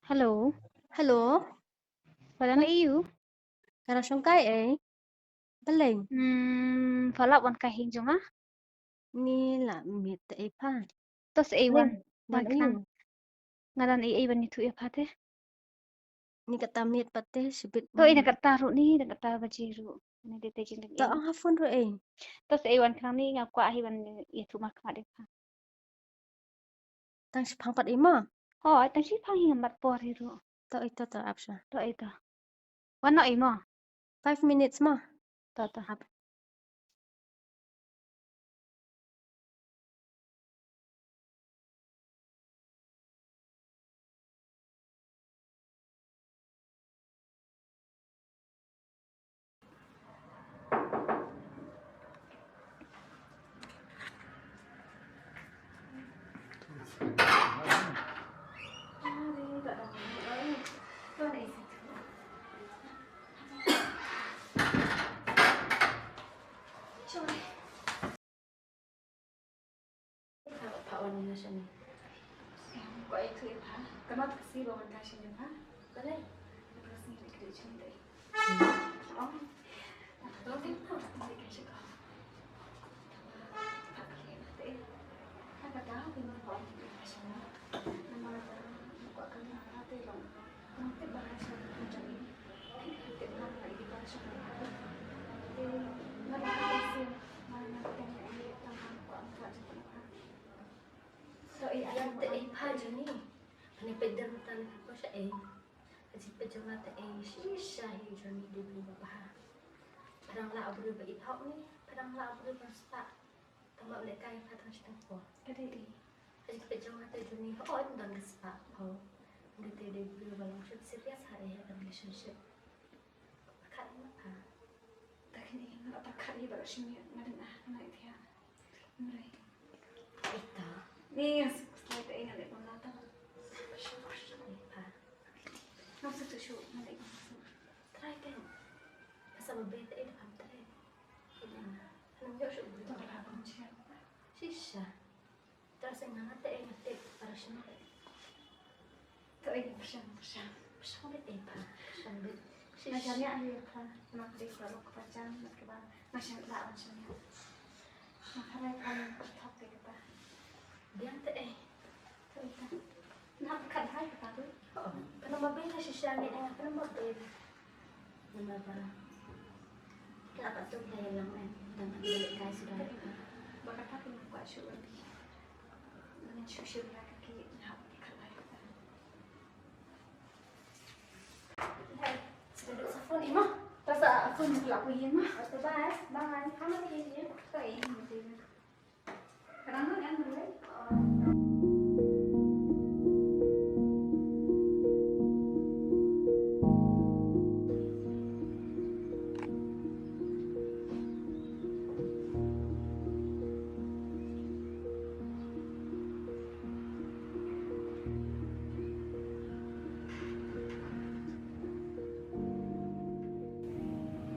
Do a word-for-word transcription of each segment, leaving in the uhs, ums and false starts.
Hello. Hello. Ba don ei u? Ka dang shong kai ei. Balei? Hmm, pha lah ban kai hing jong nga? Ni la miet te ei pha. To sa ei wan. Wan khnang. Nga don ei ei ban ïathuh ïa pha te. Ni kata miet pat te shibit. To ei na kata ruh ni, na kata baje ruh. Ni dei te jingdang. To ong ha phone ruh ei. To sa ei wan khnang ni nga kwah hi ban ïathuh markhmat ïa pha. Tang shiphang pat ei mo? Hooid, tang shiphang hi nga mat por hi ruh. To ei to to ap sha. To ei to. Wan noh ei mo? Five minutes mo? To to. Ap. Pha wan ïa shane. Ko ai tu pha. Tama tak si ba wan ka shane pha. Balei? Ka sngi ni kri chini dei. Oh. Tama tak si na dei. Ka ka da phi na wan ïa shane. Namar da ko ka na te long. To ei, ïa te ei pha Johnny. Pha ne peit der mata ne pha ko sha ei. Ka jingpeit jong nga te ei shisha hi Johnny, dei briew ba bha. Pha dang lah briew ba i hok ni, pha dang lah briew ba spah. Tang ba u lehkai ïa pha tang shi tang por. Ka dei dei. Ka jingpeit jong nga te Johnny, hooid ym don ka spah, hooid. Hynrei te dei briew ba long shuh serious ha ei ha ka relationship. Pyrkhat ïa nga pha. Ta kine nga la pyrkhat ïa ba la shim ïa nga dang ah nga ïa thiah. Hynrei. Ita. Ni nga suk slai te ei nga leh bam la ta. Shuh shuh ïa pha. Ngam suk shuh nga leh bam la. Try kan. Pha sa ba beit te ei da pham try. Ita. Ngam ïoh shuh beit. Ta ka la bam shisha. Shisha. Tang shen nga te ei nga tip para shen. To ei pyrshang pyrshang. Pyrshang beit ei pha. Pyrshang beit. Nga jan ïa ei pha. Nga dei ba lok pyrshang mat ka ba nga shen la wan shen ïa. Nga pha lai pha nga thok te ka ba. Biang te ei. To ei ta. Nga pyrkhat hai ka ba. Oh, pynam ba beit la shisha ngi ei nga pynam ba beit. Namar ba ka pat tu ka ïalam em, tang ka lehkai suda. Ba kata phi kwah shuh lagi. Ngan shu shu ïa ka ki hap ka lai ka. Hai, suda duk sa phone i ma. Ta sa phone ni pula ku i ma. Bye bye. Bye. Kamu lagi ni. Ka i ni.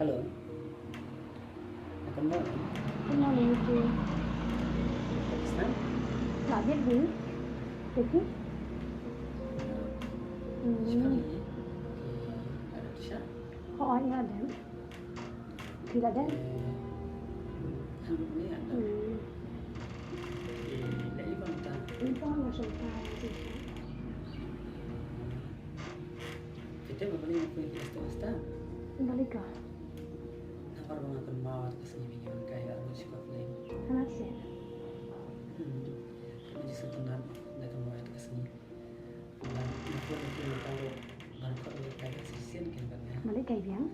Hello. Good morning. Good morning, Aunty. Pakistan? Lah dep hi. Dep hi? Hmm. Shipali. Ada Tisha? Oh, oh, ïa, dep. Phi la dep? Hmm. Hmm. Ïa, ïa, ïa, ïa, ïa. Te te ba balei nga poi ki restaurant? Balei ka? Namar ba nga kynmaw ïa ka sngi ba ngi wan kai arngut sha ka flame. Hana seh. Hmm. Ka jingsyntnat da kynmaw ïa ka sngi. Ba nga poi ki restaurant ba nga khot ïa ka shisien kin ban nga. Balei kai biang?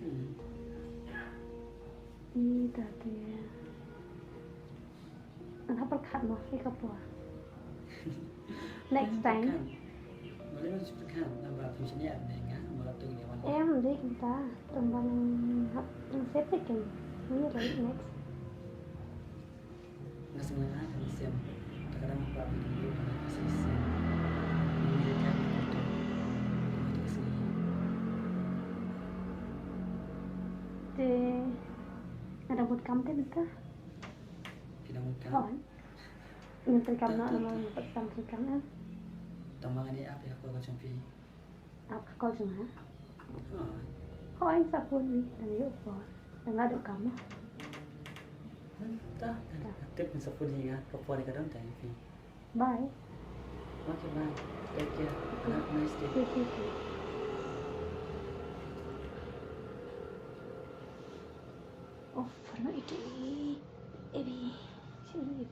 Hmm. Ita te. Nga pyrkhat mo ïa ka por. Next time. Em dei kumta, tang ban hap tang sepik kan. Ni right next. Nga sngewbha kan sem. Ta ka dang ba video kan sem. Ni kan foto. Te nga dang bud kam te mynta. Ki dang bud kam. Hooid. Ngan treikam noh namar nga pat kam treikam em. Tang ma ngan ïa ap ïa ka call ka jong phi. Ap ka call jong nga? Hooid. Hooid, sa phone ïa nga, dang ïoh por. Dang nga duk kam ma. Hmm, ta, ta. Tip, sa phone ïa nga, ka por ka don ta ïa phi. Bye. Okay, bye. Take care. Okay. Have a nice day. Okay, okay, okay. Oh, phone ïa i Ebi. Sini Ebi.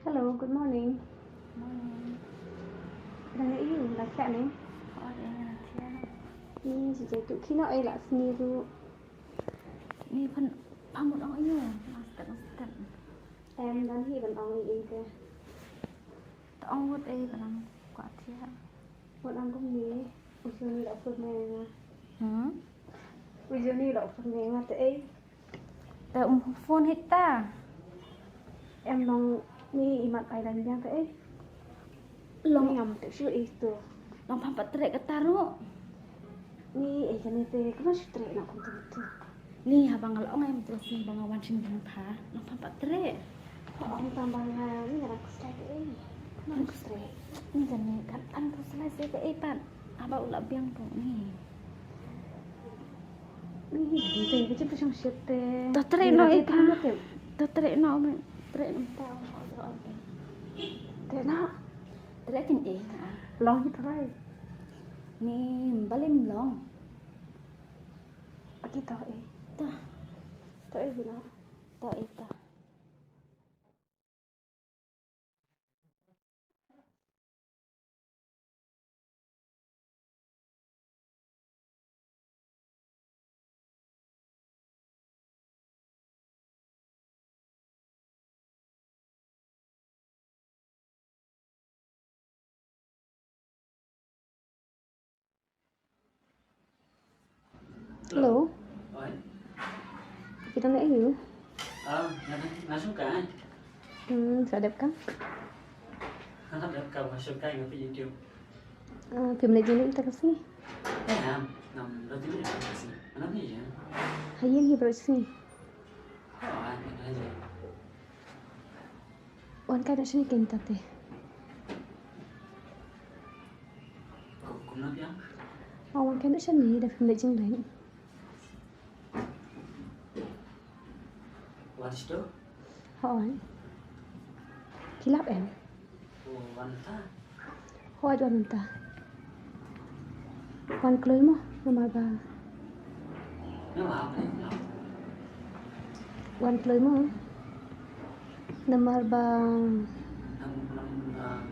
Hello, good morning. Morning. Dang ïa u, la thiah ne? Oh, ïa nga la thiah. Ni, shi jai tu, ki noh ei la sngi ruh. Ni phan, phan mut ong ïa u, la step, la step. Em, don hi ban ong ïa i te. To ong wat ei ba dang kwah thiah. Wat ong kumne, u Joni la phone ma nga. Hmm? U Joni la phone ma nga te ei. Te um phone hi ta. Em, long ni i mat ai dan biang te ei. Long. Ni ngam te shu ei to. Long phan pat treh kata ruh. Ni, eh, kane te, kumno shu treh noh kumta kumta. Ni, haba nga la ong ïa me te la sngewbha nga wan sha phi, long phan pat treh. Ong tang ba nga, ni nga dang khuslai kaei. Nga dang khuslai. Ni kane, kan, kan khuslai se kaei pat. Haba u la biang ruh ni. Ni, ni te, ka jingpynsngewsih te. To treh noh, ni nga te, eh, pha. Te treh noh, me. Treh noh. Treh noh. Treh kin, eh, ha. Long hi trai. Ni balei ym long. Aki to eh. To. To eh, Bino. To eh, to. Hello. Oi. Phi don aiu? Ah, nga, nga shongkai. Hmm, sa dep ka? Nga dep ka, nga shongkai, nga peit YouTube. Ah, phim leit jingleit mynta ka sngi? Eh, ngam, ngam leit jingleit mynta ka sngi. Ngam leit ïa. Ha ïing hi baroh sngi. Oh, ah, nga leit. Wan kai noh shane kein ta te. Kum, kumno biang? Oh, wan kai noh shane, da phim leit jingleit. Wan shito? Hooid. Ki lap em? Oh, wan ta. Hooid, wan mynta. Wan kloi mo, namar ba. Wan kloi mo. Namar ba.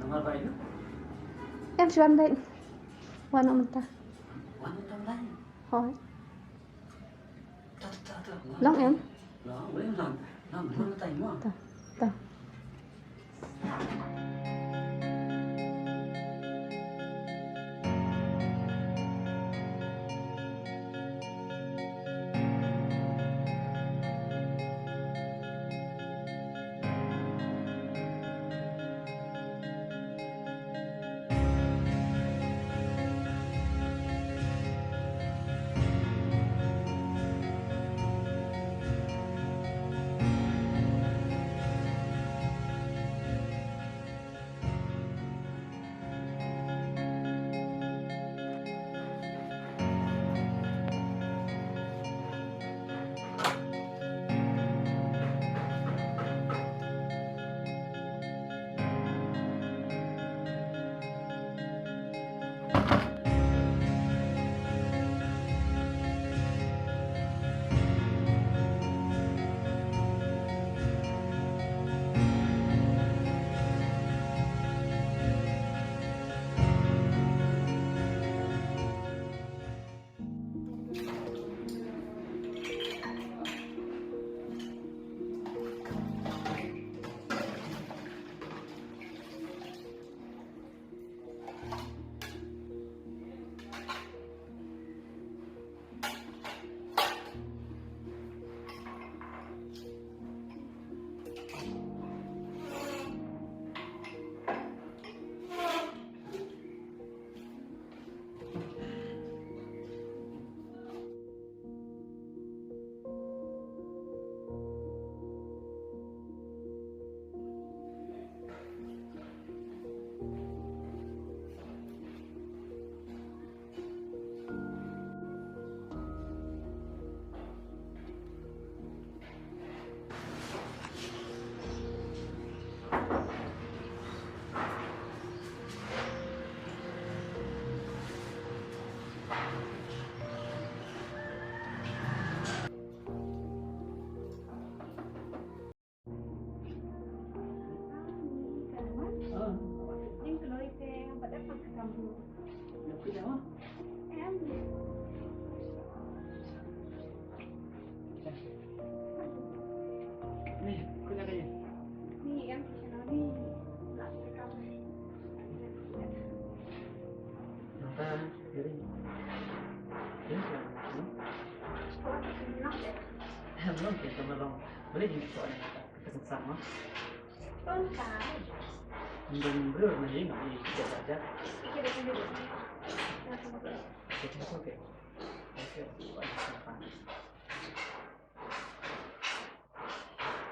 Namar ba ino? Em, shu wan beit. Wan mynta. Wan mynta lai. Hooid. Long em? Ta, ta.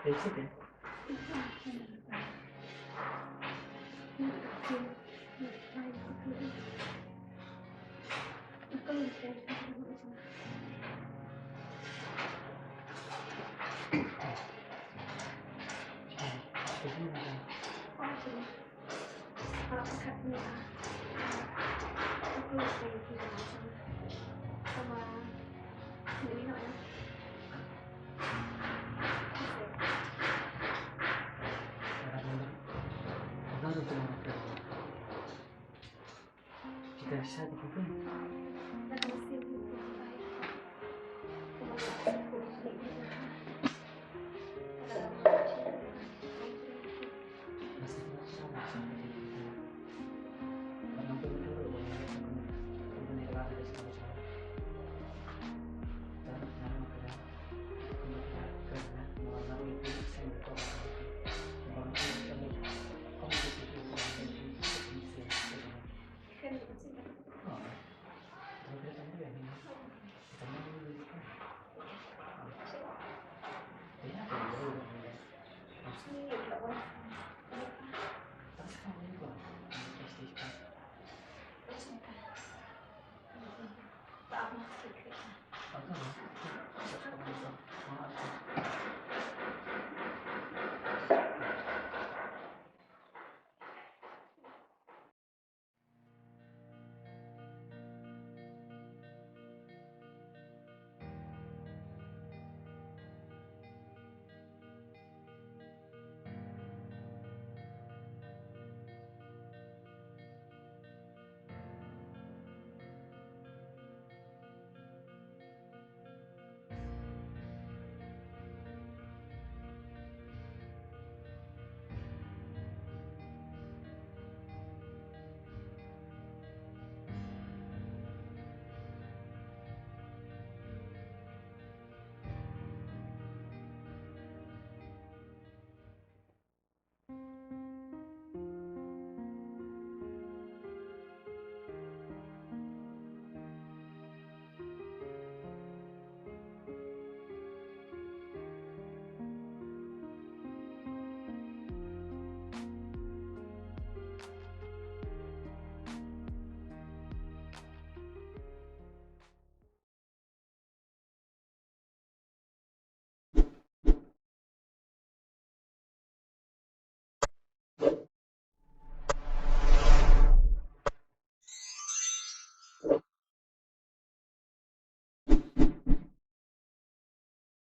It's okay.